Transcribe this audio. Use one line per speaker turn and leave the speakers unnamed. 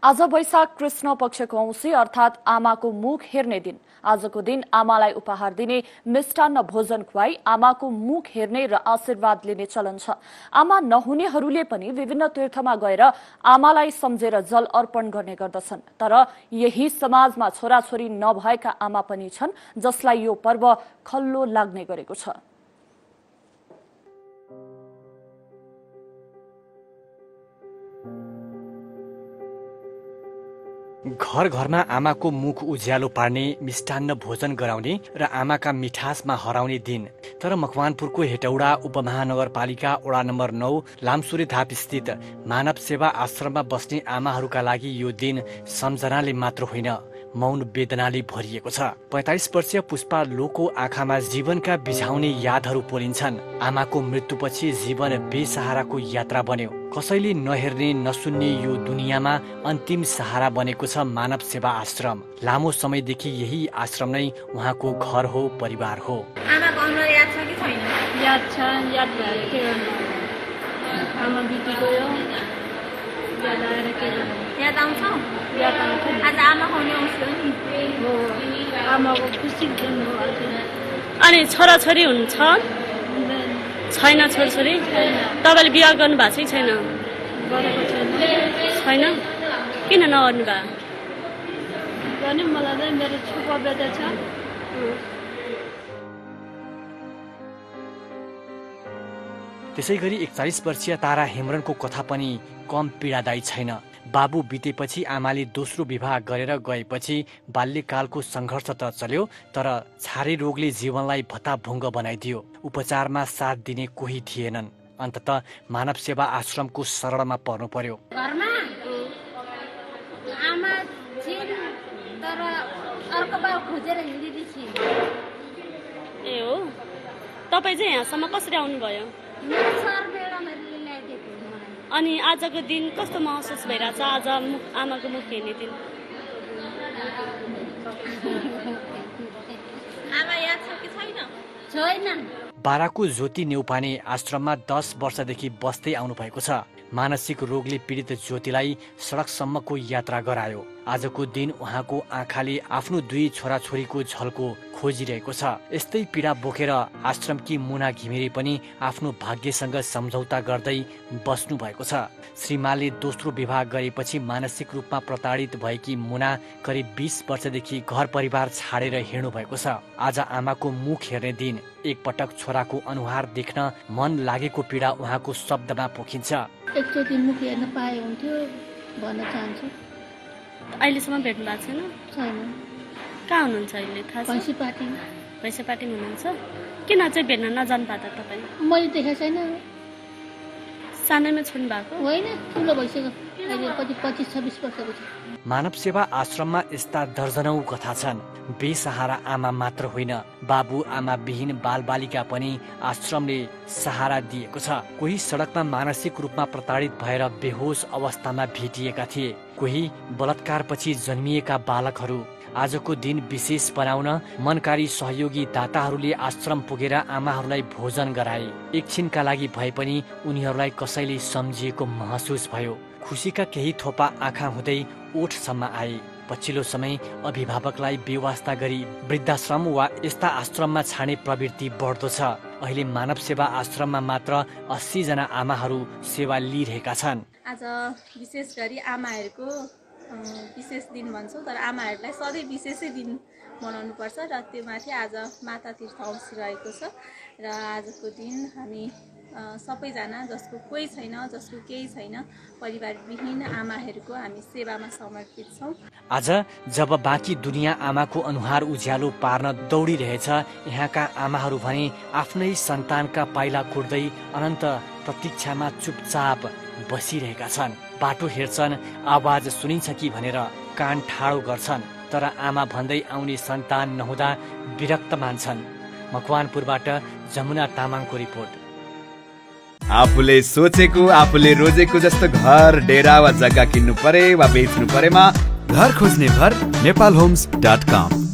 आज वैशाख कृष्ण पक्षको औँसी अर्थात् आमाको मुख हेर्ने दिन। आजको दिन आमालाई उपहार दिने, मिष्टान्न भोजन खुवाई आमाको मुख हेर्ने र आशीर्वाद लिने चलन छ। आमा नहुनेहरूले पनि विभिन्न तीर्थमा गएर आमालाई सम्झेर जल अर्पण गर्ने गर्दछन्। तर यही समाजमा छोराछोरी नभएका आमा पनि छन् जसलाई यो पर्व खल्लो लाग्ने गरेको छ।
घर घरमा आमाको मुख उज्यालो पार्ने, मिष्टान्न भोजन गराउने र आमाका मिठासमा हराउने दिन। तर मकवानपुरको हेटौडा उपमहानगरपालिका वडा नम्बर 9 लामसुरे धाप स्थित मानव सेवा आश्रममा बस्ने आमाहरूका लागि यो दिन सम्झनाले मात्र होइन, मौन वेदनाले भरिएको छ। 45 वर्षीय पुष्पा लोको आँखामा जीवनका बिझाउने यादहरू पोलिन्छन्। आमाको मृत्युपछि जीवन बेसहाराको यात्रा बन्यो। कसैले नहेर्ने नसुन्ने यो दुनियाँमा अन्तिम सहारा बनेको छ मानव सेवा आश्रम। लामो समयदेखि यही आश्रम नै उहाँको घर हो, परिवार हो।
आमाको अनुहार याद छ कि छैन?
याद छ, याद भयो के गर्नु। आमा बिति गयो, याद आएर के गर्नु।
याद आउँछ?
याद आउँछ।
आज आमा खुवाउने औँसी हो नि।
हो, आमाको खुसी दिन हो आज। अनि छोराछोरी हुन्छ? छैन छोराछोरी? तपाईँले बिहा गर्नु भएको छ कि छैन? गरेको छैन। छैन? किन नगर्नु भयो? गर्ने मलाई चाहिँ मेरो छुपा बेटा छ।
त्यसैगरी 41 वर्षीय तारा हेम्रनको कथा पनि कम पीडादायी छैन। बाबु बितेपछि आमाले दोस्रो विवाह गरेर गएपछि बाल्यकालको सङ्घर्ष त चल्यो, तर छारे रोगले जीवनलाई भत्ताभुङ्ग बनाइदियो। उपचारमा साथ दिने कोही थिएनन्। अन्ततः मानव सेवा आश्रमको शरणमा पर्नु पर्यो।
घरमा आमा छिन्, तर अर्को बाबु खोजेर हिँडिदिए छिन्।
ए हो, तपाईँ चाहिँ यहाँसम्म कसरी आउनुभयो?
मेरो सर बेलामा ल्याइदिएको मलाई।
अनि आजको दिन कस्तो महसुस भइरहेछ? आज आमाको मुख हेर्ने दिन।
आमा याद छ कि छैन? छैन।
बाराको ज्योति नेउपाने आश्रममा 10 वर्षदेखि बस्दै आउनु भएको छ। मानसिक रोगले पीडित ज्योतिलाई सडकसम्मको यात्रा गरायो। आजको दिन उहाँको आँखाले आफ्नो 2 छोराछोरीको झल्को खोजिरहेको छ। यस्तै पीडा बोकेर आश्रमकी मुना घिमिरे पनि आफ्नो भाग्यसँग सम्झौता गर्दै बस्नु भएको छ। श्रीमानले दोस्रो विवाह गरेपछि मानसिक रूपमा प्रताडित भएकी मुना करिब 20 वर्षदेखि घर परिवार छाडेर हिँड्नु भएको छ। आज आमाको मुख हेर्ने दिन। एकपटक छोराको अनुहार देख्न मन लागेको पीडा उहाँको शब्दमा पोखिन्छ।
एकचोटि मुख हेर्न पाए हुन्थ्यो भन्न चाहन्छु।
अहिलेसम्म भेट्नु भएको छैन?
छैन।
कहाँ हुनुहुन्छ अहिले थाहा छ? भैँसेपाटीमा हुनुहुन्छ? किन चाहिँ भेट्न नजानु पाएको त तपाईँ?
मैले देखेको छैन।
सानैमा छोड्नु भएको?
होइन, ठुलो भइसक्यो। अहिले 25-26 वर्षको छ।
मानव सेवा आश्रममा यस्ता दर्जनौं कथा छन्। बेसहारा आमा मात्र होइन, बाबु आमा विहीन बालबालिका पनि आश्रमले सहारा दिएको छ। कोही सडकमा मानसिक रूपमा प्रताडित भएर बेहोस अवस्थामा भेटिएका थिए, कोही बलात्कारपछि जन्मिएका बालकहरू। आजको दिन विशेष बनाउन मनकारी सहयोगी दाताहरूले आश्रम पुगेर आमाहरूलाई भोजन गराए। एकछिनका लागि भए पनि उनीहरूलाई कसैले सम्झिएको महसुस भयो। खुसीका केही थोपा आँखा हुँदै ओठसम्म आए। पछिल्लो समय अभिभावकलाई बेवास्ता गरी वृद्धाश्रम वा यस्ता आश्रममा छाड्ने प्रवृत्ति बढ्दो छ। अहिले मानव सेवा आश्रममा मात्र 80 जना आमाहरू सेवा लिइरहेका छन्।
आज विशेष गरी आमाहरूको विशेष दिन भन्छौँ, तर आमाहरूलाई सधैँ विशेषै दिन मनाउनु पर्छ र त्यो माथि आज माता तीर्थ औँसी रहेको छ। र आजको दिन हामी सबैजना जसको कोही छैन, जसको केही छैन, परिवारविहीन आमाहरूको हामी सेवामा समर्पित छौँ।
आज जब बाँकी दुनियाँ आमाको अनुहार उज्यालो पार्न दौडिरहेछ, यहाँका आमाहरू भने आफ्नै सन्तानका पाइला कुट्दै अनन्त प्रतीक्षामा चुपचाप बसिरहेका छन्। बाटो हेर्छन्, आवाज सुनिन्छ कि भनेर कान ठाडो गर्छन्, तर आमा भन्दै आउने सन्तान नहुँदा विरक्त मान्छन्। मकवानपुरबाट जमुना तामाङको रिपोर्ट।
आफूले सोचेको, आफूले रोजेको जस्तो घर, डेरा वा जग्गा किन्नु परे वा बेच्नु परेमा घर खोज्ने भर नेपालहोम्स.com।